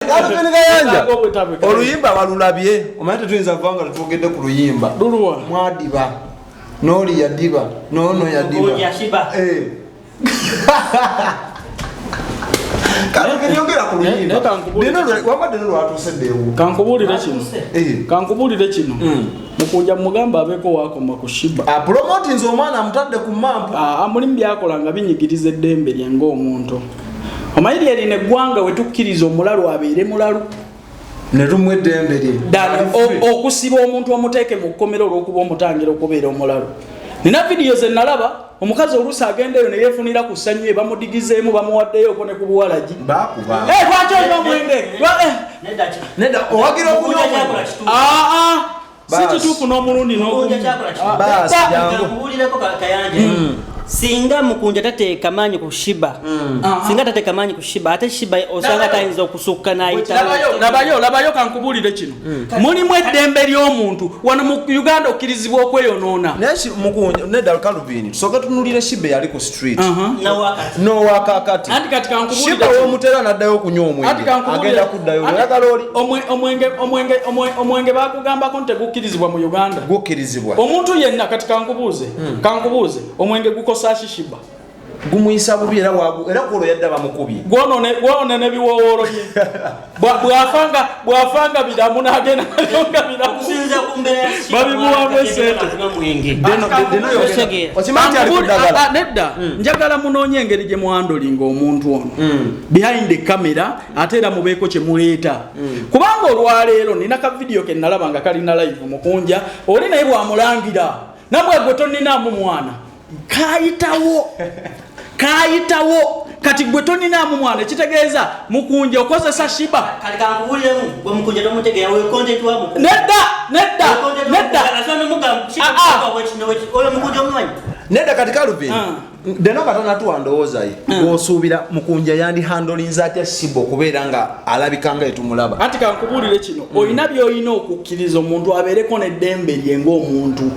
Calvin Kayanja, Etaaga obwetaavu. Oluyimba balulabye, omanyi tetuyinza kuva nga tetwogedde ku luyimba. Luluwa? Mwadiba nooli yadiba noono yadiba. Mukunja Shiba. Eh. Calvin, yogera ku luyimba. Naye kankubuulire. Wabadde lwatuuse ddeewo. Kankubuulire kino. Eh. Kankubuulire kino, Mukunja mugamba abeeko wakoma ku Shiba. Apromotinze omwana, amutadde ku map. Ah, mulimu byakola nga binyigiriza eddembe lye ng'omuntu. Omanyi lyerino eggwanga we tukkiriza omulalu abeere mulalu. Ne tumuwa eddembe lye. Ddala okusiba omuntu omuteeke mu kkomera olw'okuba omutangira okubeera omulalu. Nina vidiyo ze nalaba, omukazi oluusi agenda eyo ne yeefunira ku ssanyu, ye bamudigizeemu, bamuwaddeyo okwo ne ku buwalagi. Bakuba. Eh, lwaki onywa omwenge? Nedda Nedda, owagira okunywa Mukunja omwenge? kyakola kituufu. Ah, ah, si Baasi. kituufu n'omulundi Mukunja n'ogumu. kyakola kituufu. Baasi, jangu. Nkubuulireko Kayanja, singa Mukunja tateeka maanyi ku Shiba, singa tateeka maanyi ku Shiba, ate Shiba osanga tayinza okusukka n'ayita. Labayo, labayo, labayo, kankubuulire kino. Mulimu eddembe ly'omuntu wano mu Uganda okkirizibwa okweyonoona. Naye Mukunja, nedda Calvin, tusooke tunulire Shiba eyali ku street Nawakati. n'owakakati. Anti kati kankubuulire Shiba kino. womutera n'addayo okunywa Anti omwenge, kankubuulire- agenda kuddayo. Anti- Oyagala oli Omwenge bakugambako nti tegukkirizibwa mu Uganda. Gukkirizibwa. Omuntu yenna, kati kankubuuze, omwenge gukosa ki Shiba? Gumuyisa bubi, era era kwolwo yadda bamukubye. Gwonone n'ebiwowoolo bye. Bw'afanga biramu n'agenda nabyo nga biramu. Okusinziira ku mbeera ya Shiba, Babimuwamu mwaka esente. kunywa mwenge. Deno yogera. Otegeera. Okimanyi nti ali ku ddagala? Ah, ah, nedda, njagala munoonye engeri gye muhandlinga omuntu ono behind the camera, ate era mubeeko kye muleeta, kubanga olwaleero nina ka vidiyo ke nalaba nga kalina live. Mukunja oli naye bwamulangira nabwe, gwe toninaamu mwana, kayitawo kayitawo. Kati gwe toninaamu mwana, ekitegeeza Mukunja okozesa Shiba. Kati kankubuuliremu, gwe Mukunja tomutegeera, we content wa Mukunja. Nedda, nedda, nedda. Ah, ah. Oyo Mukunja omumanyi? Nedda, kati Calvin, Ah. Deno katonatuwa ndowooza ye gwosuubira Mukunja yandi handlinze atya Shiba okubeera nga alabika nga etumulaba? Anti kankubuulire kino, olina byolina okukkiriza omuntu abeereko n'eddembe lye ng'omuntu.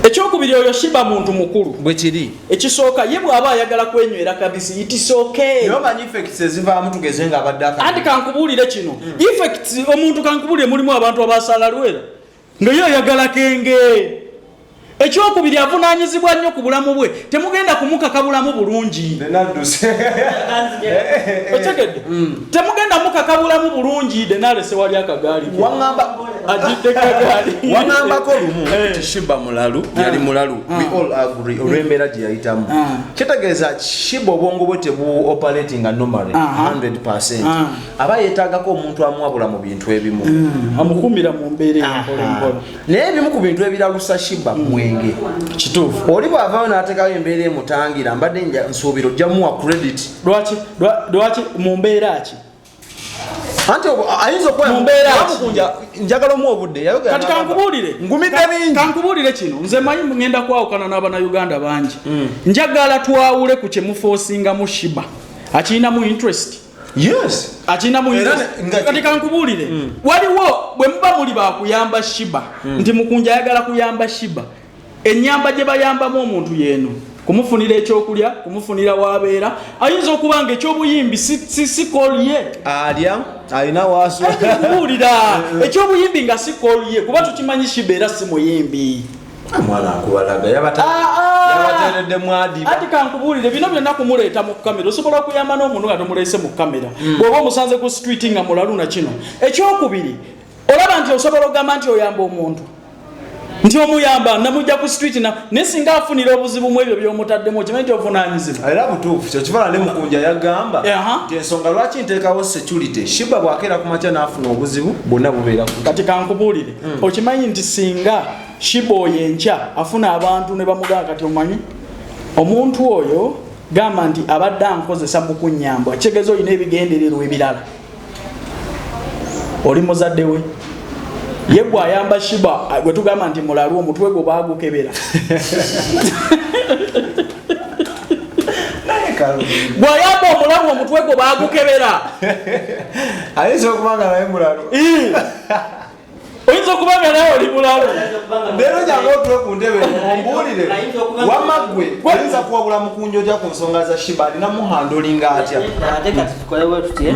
Ekyokubiri, oyo Shiba muntu mukulu. Bwe kiri. Ekisooka, ye bw'aba ayagala kwenywera kabisi, it's okay. Naye omanyi effects ezivaamu, tugeze nga abadde Anti kankubuulire kino, effects omuntu, kankubuulire, mulimu abantu abasala lwera nga ye ayagala kenge. Ekyokubiri, avunaanyizibwa nnyo ku bulamu bwe, temugenda kumukaka bulamu bulungi. Nenadduse. Otegedde? Temugenda mukaka bulamu bulungi. Denalese wali akagaali ke. Waŋŋamba Agidde kagaali. Waŋŋambako lumu nti Shiba mulalu, yali mulalu, we all agree, olw'embeera gye yayitamu. Kitegeeza Shiba obwongo bwe tebu operatinga normally 100. Aba yeetaagako omuntu amuwabula mu bintu ebimu. Amukumira mu mbeera eyo mpola mpola. Naye ebimu ku bintu ebiralusa Shiba mwenge. Kituufu. Oli bw'avaayo n'ateekayo embeera emutangira, mbadde nsuubira ojja muwa credit. Lwaki lwaki mu mbeera ki? Anti ayinza okuba Mu mbeera ki? Mukunja njagala omuwa obudde, yayogera Kati n'agamba, kankubuulire. Ngumidde bingi. Kankubuulire kino, nze manyi ngenda kwawukana n'Abannayuganda bangi. Njagala twawule ku kyemuforcingamu Shiba. Akirinamu interest? Yes. Akirinamu Era interest? Kati kankubuulire, waliwo bwe muba muli bakuyamba Shiba, nti Mukunja ayagala kuyamba Shiba, ennyamba gye bayambamu omuntu yeeno kumufunira ekyokulya, kumufunira wabeera. Ayinza okuba nga ekyobuyimbi si call ye. Alya, alina waso. Kubuulira, ekyobuyimbi nga si call ye, kuba tukimanyi Shiba era si muyimbi. Mwana akubalaga Ah, ah. yabateredde mwadiba. Ati kankubuulire, bino byonna kumuleeta mu kamera, osobola okuyamba n'omuntu nga tomuleese mu kamera, bw'oba omusanze ku street nga mulalu. Na kino ekyokubiri, olaba nti osobola okugamba nti oyamba omuntu, nti omuyamba namujja ku street, naye singa afunira obuzibu mu ebyo byomutaddemu, okimanyi nti ovunaanyizibwa. Era butuufu kyekivala ne Mukunja yagamba nti ensonga lwaki nteekawo security, Shiba bwakeera ku makya n'afuna obuzibu, bwonna bubeera ku Kati kankubuulire, okimanyi nti singa Shiba oyo enkya afuna abantu ne bamugamba, kati omanyi omuntu oyo gamba nti abadde ankozesa mu kunnyamba, kitegeeza olina ebigendererwa ebirala, oli muzadde we, ye gwe ayamba Shiba gwe tugamba nti mulalu, omutwe gwe bagukebera? Bw'ayamba omulalu, omutwe gwe bagukebera? Ayinza okuba nga naye mulalu. Ii. Oyinza okuba nga nawe oli mulalu. Leero jangu otule ku ntebe ombuulire. Ayinza okuba nga- Wamma ggwe oyinza kuwabula Mukunja otya ku nsonga za Shiba? Alina muhandlinga atya? Ate kati tukolewo tutye?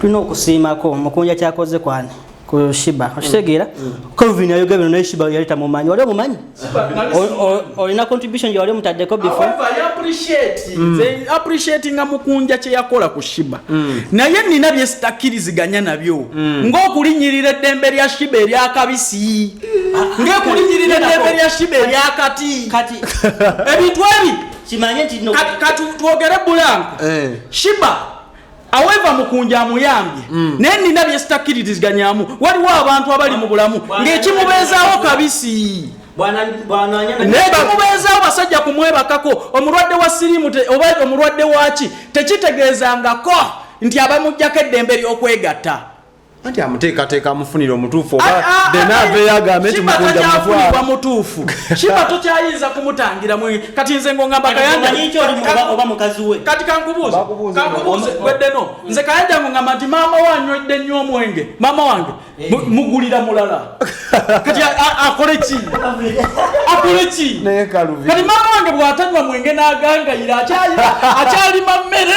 Tulina okusiimako Mukunja kyakoze kwani ku Sheebah, okitegeera? Calvin ayogera bino, naye Sheebah yali tamumanyi. Wali omumanyi? Olina contribution gye wali omutaddeko before? However, I appreciate, nze appreciatinga Mukunja kye yakola ku Sheebah, naye nina bye sitakkiriziganya nabyo, ng'okulinnyirira eddembe lya Sheebah eryakabisi, ng'okulinnyirira eddembe lya Sheebah eryakati. Kati Ebintu ebi kimanye nti no kati twogere bulanku. Sheebah, however, Mukunja amuyambye, naye nina bye sitakkiriziganyaamu. Waliwo abantu abali mu bulamu ng'ekimubeezaawo kabisi. Bwana Nekimubeezaawo basajja kumwebakako. Omulwadde wa siriimu oba omulwadde waki, tekitegeezangako nti abamugjako eddembe ly'okwegatta. Anti amuteekateeka amufunire omutuufu, oba denaaveyo agambe nti Sheebah Mukunja takyafunibwa mutwala. Mutuufu. Sheebah tokyayinza kumutangira mwenge. Kati nze ngongamba Kayanja Omanyi ki oli oba mukazi we? Kati kankubuuze. Bakubuuze. Kankubuuze gweddeno, nze Kayanja ngongamba nti maama wanywedde nnyo omwenge, maama wange mugulira mulala. Kati akole ki? Akole ki? Naye Kaluvi. Kati maama wange bw'atanywa mwenge n'agangayira, akyalima mmere,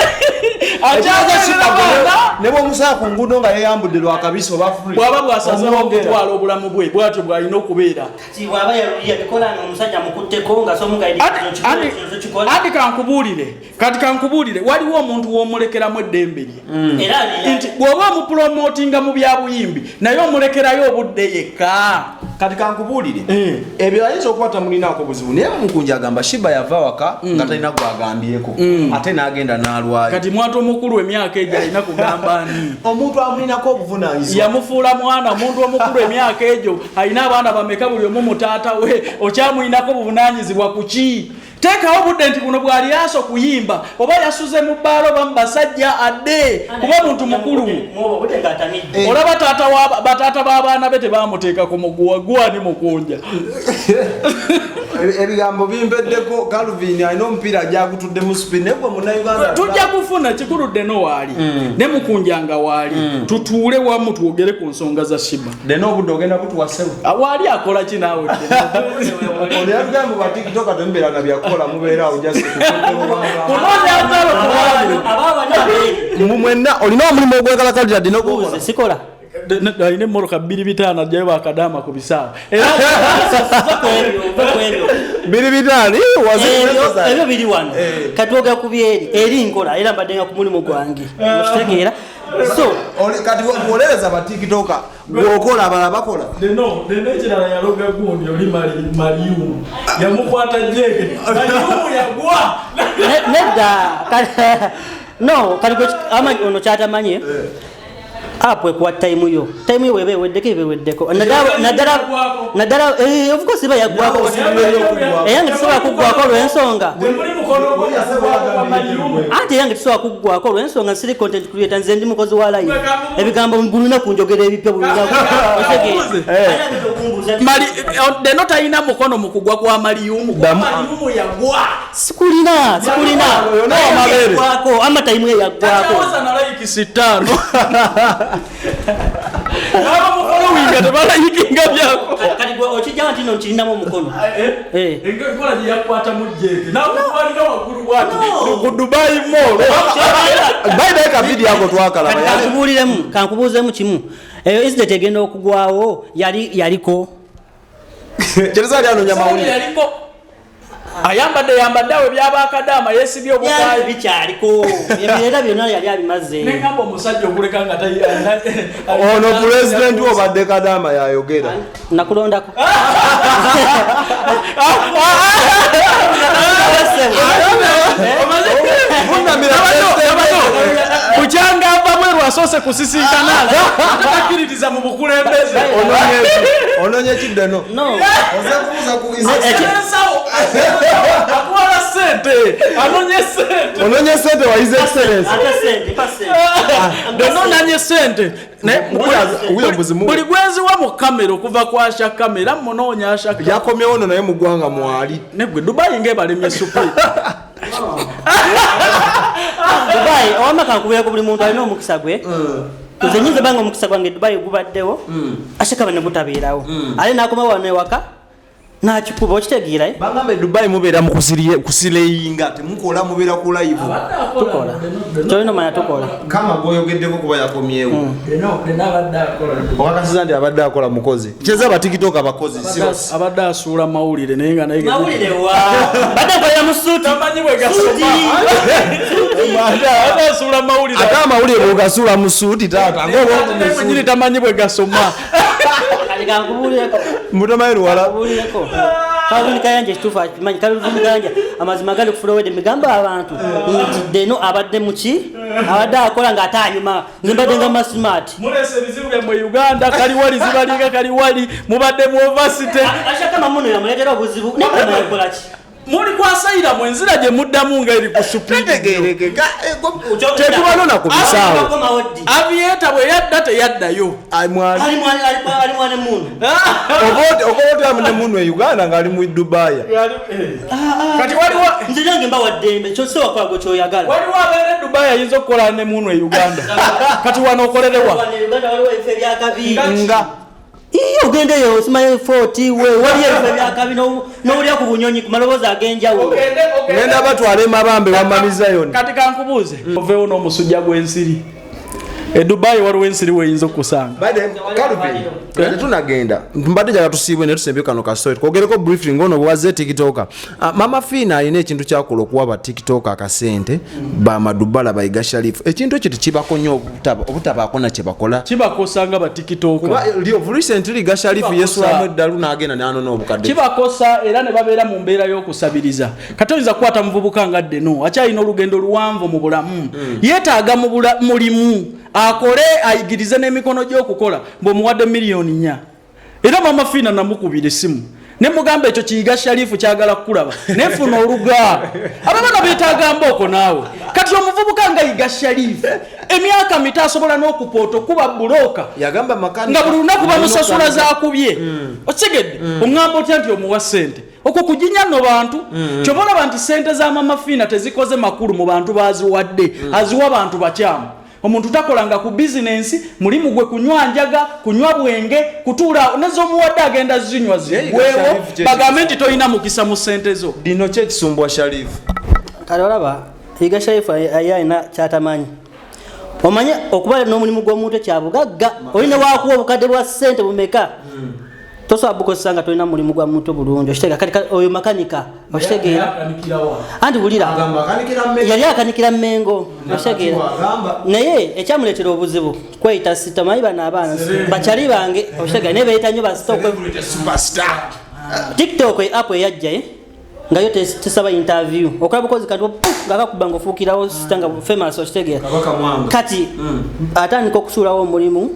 akyagayira baana. Ne bwomusaba ku nguudo nga yeyambudde lwakabisi oba free, Bw'aba bwasazeewo omwongera. okutwala obulamu bwe bwatyo, bw'alina okubeera. Kati bw'aba yabikola nga omusajja amukutteko nga somugaidi. Ati kankubuulire, kati kankubuulire, waliwo omuntu w'omulekeramu eddembe lye, Era nti bw'oba omupromotinga mu bya buyimbi, naye omulekerayo obudde yekka. Kati kankubuulire, Eh. ebyo ayinza okuba tamulinaako buzibu, naye Mukunja agamba Sheebah yava waka nga talina gwagambyeko, ate n'agenda n'alwayo. Kati mwatu omukulu emyaka egyo alina kugamba ani? Omuntu amulinako obuvunanyizibwa. Yamufuula mwana. Omuntu omukulu emyaka egyo alina abaana bameka, buli omu mutaata we, okyamuyinako buvunanyizibwa kuki? Teekawo obudde nti buno bwali aso kuyimba, oba yasuze mu bbaala oba mu basajja, adde, kuba muntu mukulu. Obudde ng'atamidde. Olaba taata wa bataata b'abaana be tebamuteeka ku muguwa gwani Mukunja. Ebigambo bimpeddeko. Calvin alina omupiira gyagutuddemu spin, naye gwe Munnayuganda. Tujja kufuna kikuludde no waali ne Mukunja nga waali, tutuule wamu twogere ku nsonga za Sheebah. Dena obudde ogenda butuwa, ssebo. Waali akola ki naawe? Ono yatugambye mu batikitoka temubeera na byakukola, mubeera awo just Kunoonya ntalo kuwaali. Abaaba abeeri. Mwenna olina omulimu ogwekalakalira dina ogukola. Buuze, sikola. Alina emmotoka 25, ajjayo bakadaama ku bisaawe era. Va ku ebyo, va ku ebyo. 25. Ebyo biri wano. Katwoga ku byeri eri nkola, era mbadde nga ku mulimu gwange, okitegeera? So Kati wolereza batikitoka gwokola, abalala bakola. Deno deno, ekirala yaloga gundi oli Mariumu, yamukwata jeke, Mariumu yagwa. Nedda. No, kati ono kyatamanyi, app ekuwa time yo. Time yo weba eweddeko, eba eweddeko. Yaggwako. Naddala, of course eba yaggwako. Eyange tusobola kuggwako olw'ensonga Temuli mukono gwa Mariumu. Anti eyange tusobola kuggwako olw'ensonga siri content creator, nze ndi mukozi wa live. Ebigambo buli lunaku njogera ebipya buli lunaku. Otegeera? Deno talina mukono mu kugwa kwa Mariumu, kuba Mariumu yagwa. Sikulina, sikulina. Yonna amabeere. Yaggwako ama time ye yaggwako. Takyawoza na likes 5, abamufollowinga tebalayikinga byako. Kati gwe okijjawo nti no nkirinamu omukono. Eh. Enkola gye yakwatamu jeke nakutwalira waggulu bwati No. ku Dubai Mall. Bayibaye ka video ako twakalaba. Kati kankubuuliremu, kankubuuzemu kimu. Eyo incident egenda okugwawo, yali yaliko? Kyereza ali anoonya mawulire. Yaliko ayambadde yambadde awo ebyabakadaama, yeesibye Byali obukaayi. Bikyaliko ebyo, era byonna yali abimaze. Neŋamba omusajja okuleka nga Ono pulezidenti obadde kadaama yayogera. Nakulondako. Vunamira. Bukyanga ava bweru asoose kusisinkana, takkiririza mu bukulembeze. Ononye kiddeno. No. Oze kubuuza ku Ensawo atwala sente, anonye sente. Ononye sente wa His Excellence. Ate sente, pa sente. Deno nanye sente. Naye Wuyo buzimu. Buli gwenziwa mu kamera okuva kwasha kamera munoonya asha. Yakomyewo no, naye mu ggwanga mwali. Negwe Dubai ngaebalemye supi. Dubai owama, kankubira ku buli muntu alina omukisa gwe. Nze nyinza banga omukisa gwange Dubai gubaddewo, ashakaba ne gutabeerawo, ate nakoma wano ewaka. Nakikuba, okitegeera, eh? Bagamba e Dubai mubeera mu kusireyinga, temukola, mubeera ku live. Tukola, kyolina omanya tukola. Kama gwoyogeddeko kuba yakomyewo, okakasiza nti abadde akola mukozi kyeza abatikitoka abakozi si Abadde asuula mawulire naye nga naye Mawulire wa? Badde nkolera mu suuti. Tamanyi bwe gasoma. Abadde asuula mawulire. Ate amawulire bwogasuula mu suuti, taata. Naye mwenyini tamanyi bwe gasoma. Kati kankubuulireko. Mutamanyi luwala. Kankubuulireko, Calvin Kayanja ekituufu akimanyi. Calvin Kayanja, amazima gali kufulowedde migamba abantu nti Deno abadde muki, abadde akola ng'ate anyuma. Nze mbadde nga masmart. Mulese ebizibu byammwe Uganda, kaliwali zibalinga kaliwali, mubadde mu overstay. Ashakama muno yamuleetera obuzibu, naye kama yakola ki? Muli kwasayiramu enzira gye muddamu nga eri ku speed. Tegerekeka, tetubanona ku bisaawo. Akomawo ddi? Aviator bwe yadda teyaddayo. Ai, mwali. Ali mwana, ali mwana muno. Oba otyamu ne muno e Uganda ng'ali mu Dubai. Kati waliwo Nze nange mbawa ddembe kyosobola kukola gwe kyoyagala. Waliwo abeera e Dubai ayinza okukola ne muno e Uganda. Kati wano okolerewa? Wano e Uganda waliwo ebifo ebyakabi. Nga Iyo ogenda eyo simanyi foti we waliyo ebifo ebyakabi n'owulira ku bunyonyi ku maloboozi ag'enjawulo. Ngenda batwala emabambe wamami Zion. Kati kankubuuze, oveewo n'omusujja gw'ensiri e Dubai, waliwo ensiri weyinza okusanga? By the Calvin, tetunagenda, mbadde njagala tusiibwe ne tusembye kano kastori twogereko briefly ngono bwazze TikToker. Mama Fiina alina ekintu kyakola okuwa ba TikToker akasente, bamadubala bayiga Sharifu. Ekintu ekyo tekibako nnyo obutabaako na kye bakola. Kibakosa nga batikitoka. Kuba recently Yiga Sharifu Kibakosa. yeesulamu eddalu n'agenda n'anona obukadde. Kibakosa era ne babeera mu mbeera y'okusabiriza. Kati oyinza kukwata muvubuka nga Ddeno akyalina olugendo luwanvu mu bulamu, yeetaaga mu mulimu akole ayigirize n'emikono gy'okukola, ng'omuwadde 4 million. Era Mama Fiina namukubira essimu ne mugamba ekyo kiyiga Sharifu kyagala kukulaba nefuna oluga. Ababaana beetaaga mbooko naawe. Kati omuvubuka nga Yiga Sharifu emyaka mito asobola n'okupoota okuba bulooka Yagamba makanika nga buli lunaku bamusasula zakubye, okitegedde? Oŋŋamba otya nti omuwa ssente? Okwo kujinya nno bantu. Kyova olaba nti ssente za Mama Fiina tezikoze makulu mu bantu baziwadde. Aziwa bantu bakyamu. Omuntu takolanga ku bizinensi, mulimu gwe kunywa njaga, kunywa bwenge, kutuula nezomuwadde agenda zinywa zigwewo. Sharifu kye Bagambe nti tolina mukisa mu ssente zo. Dino ki ekisumbwa Sharifu? Kale olaba Yiga Sharifu aye alina kyatamanyi. Omanye okuba n'omulimu gw'omuntu kyabugagga. Olina wakuwa obukadde bwa ssente bumeka, tosobola bukozesa nga tolina mulimu gwa muntu bulungi, okitegeera? Kati oyo makanika, okitegeera? Anti wulira, Agamba akanikira mmere. Yali akanikira Mengo, okitegeera? Agamba. Naye ekyamuleetera obuzibu kweyita star. Manyi bano abaana bakyali bange, okitegeera? Naye beeyita nnyo basita. Superstar. TikTok app eyajja, eh, nga yo tesaba interview, okola bukozi kati puf, nga kakuba nga ofuukirawo star nga famous, okitegeera? Kabaka Mwanga. Kati atandika okusuulawo omulimu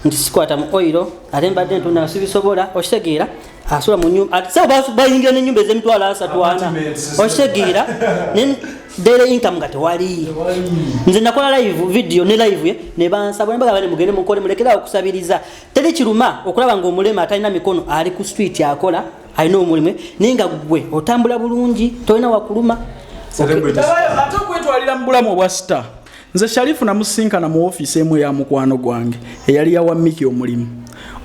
nti sikwata mu oiro, ate mbadde ntunda sibisobola, okitegeera? Asula mu nyumba, ate sebo bayingira n'ennyumba ez'emitwalo 30 4, Apartments. okitegeera? Ne daily income nga tewali. Nze nakola live video ne live ye ne bansaba ne bagamba ne mugende mukole, mulekerawo okusabiriza. Teri kiruma okulaba ng'omulema atalina mikono ali ku street akola, alina omulimu, naye nga gwe otambula bulungi tolina wakuluma. Celebrity. Ate okwetwalira mu bulamu obwa star. Nze Sharifu namusinkana mu ofiisi emu eya mukwano gwange eyali yawa Miki omulimu.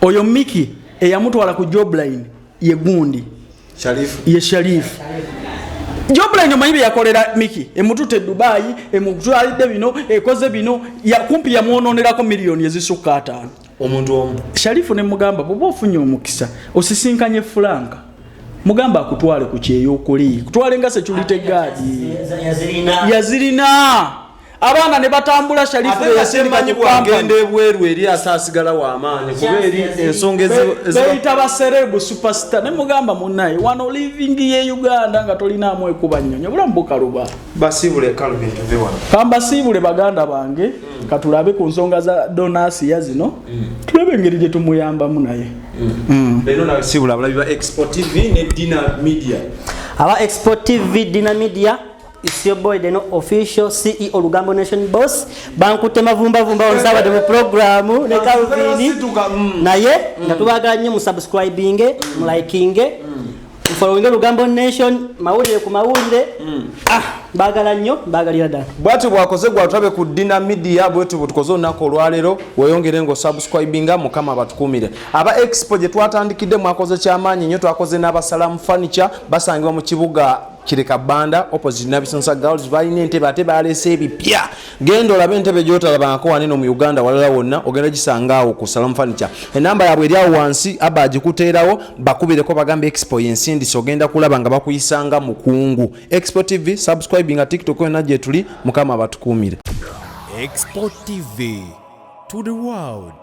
Oyo Miki eyamutwala ku Jobline ye gundi. Sharifu. Ye Sharifu. Jobline omanyi bye yakolera Miki? Emututte e Dubai, emutwalidde bino, ekoze bino, kumpi yamwononerako miliyoni ezisukka 50. Omuntu omu. Sharifu ne mugamba bw'oba ofunye omukisa osisinkanye Fulanka, mugamba akutwale ku kyeyokuli, kutwale nga security guard. Yazirina. Yazirina abaana ne batambula. Sharifu Ate nga simanyi yasindika ku kampani. bwagenda ebweru eri asaasigala w'amaanyi kuba eri ensonga Beyita ba celeb superstar. Ne mugamba munnaye wano living ye Uganda nga tolinaamu ekuba nnyonyi, obulamu bukaluba. Basiibule Calvin, tuve wano. Kambasiibule baganda bange. Katulabe ku nsonga za Donasiya zino, tulabe engeri gye tumuyambamu naye. Leero nasiibula abalabi ba Expo TV ne Dina Media. Aba Expo TV, Dina Media, it's your boy Deno Official, CEO Lugambo Nation Boss. Bankutte mavumbavumba onsabadde mu programu ne Calvin. Situka, Naye nga tubagala nnyo, musubscribinge, mulikinge, mufollowinge Lugambo Nation, mawulire ku mawulire. Ah. Baagala nnyo, baagalira ddala. Bwatyo bwakoze gwatulabe ku Dina Media, bwetyo bwetukoze olunaku olwaleero. Weyongere nga osubscribinga. Mukama batukuumire. Aba Expo gye twatandikidde, mwakoze kyamaanyi nnyo. Twakoze n'abasalamu Furniture, basangibwa mu kibuga Kireka Banda, opposite Nabisunsa Girls. Balina entebe ate balese ebipya. Genda olabe entebe gyotalabangako waneno mu Uganda, walala wonna ogenda gisanga awo ku Salamu Furniture. Enamba yaabwe eri awo wansi, aba agikuteerawo, bakubireko bagambe Expo yensindisa, ogenda kulaba nga bakuyisanga mukungu. Expo TV, subscribing nga TikTok yonna gyetuli. Mukama abatukuumire. Expo TV to the world.